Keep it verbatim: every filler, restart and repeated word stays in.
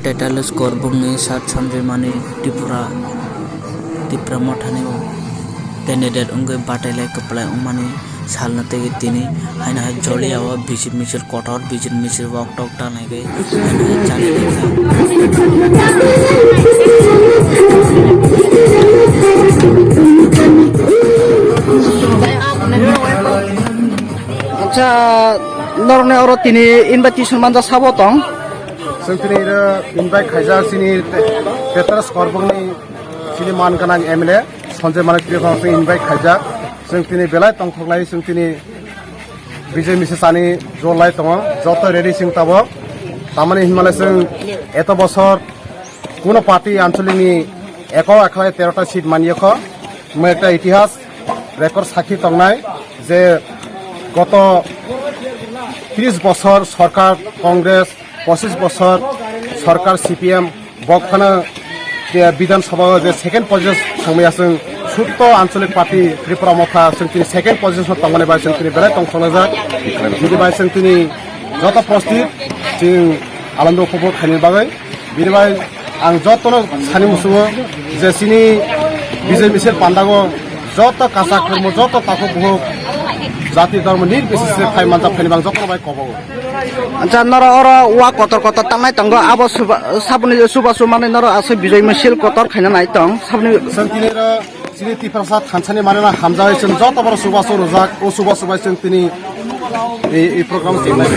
Tetalus Korbukni sat samjwimani Tripura, Tipra Mothani o candidate wngwi batai lai kwplai wngmani salno tei tini haino hai Jolia o bijit misil kotor, bijit misil wak tok tanai khe haino hai chali rijak. Acha, norokni oro tini invitation manja sabo tong? Chwng tini iro invite khaijak chini Petrus Korbukni chini man gwnang M L A Sanjay Manik Tripura chwng invite khaijak. Chwng tini belai tongthok lai, chwng tini Bijay misil sani jor lai tongo, joto ready chwng tabok. Tamani hinmale chwng eto bosor kuno party ancholikni eko ekhlai terota seat maniyokho. Mo ekta itihas record sakhi tongnai je goto tris bosor sorkar Congress, pochis bosor sorkar C P M, bok phano je Bidhan Sabha o je second position thangmaya chwng sutto ancholik party Tripura Motha chwng tini second position o tongmani bai chwng tini belai tongthoknajak. Bini bai chwng tini joto prostit chwng alando khobor khaini bagwi. Bini bai ang jotono sani musugo je chini Bijay misil pandago joto kasak khormo, joto takhuk buhuk, jati dhormo nirbises phai manjak phaini bang jotono bai kobogo. Acha, noro oro wa kotor kotor tangnai tongo, abo suba-, saboni subasu manwi noro aswk Bijay misil kotor khaina nai tong saboni. Chwng tini oro chini Tiprasa thansani manwi ma hamjagwi chwng joto borok subasu rwjak, o subasu bai chwng tini ei, ei program khainai.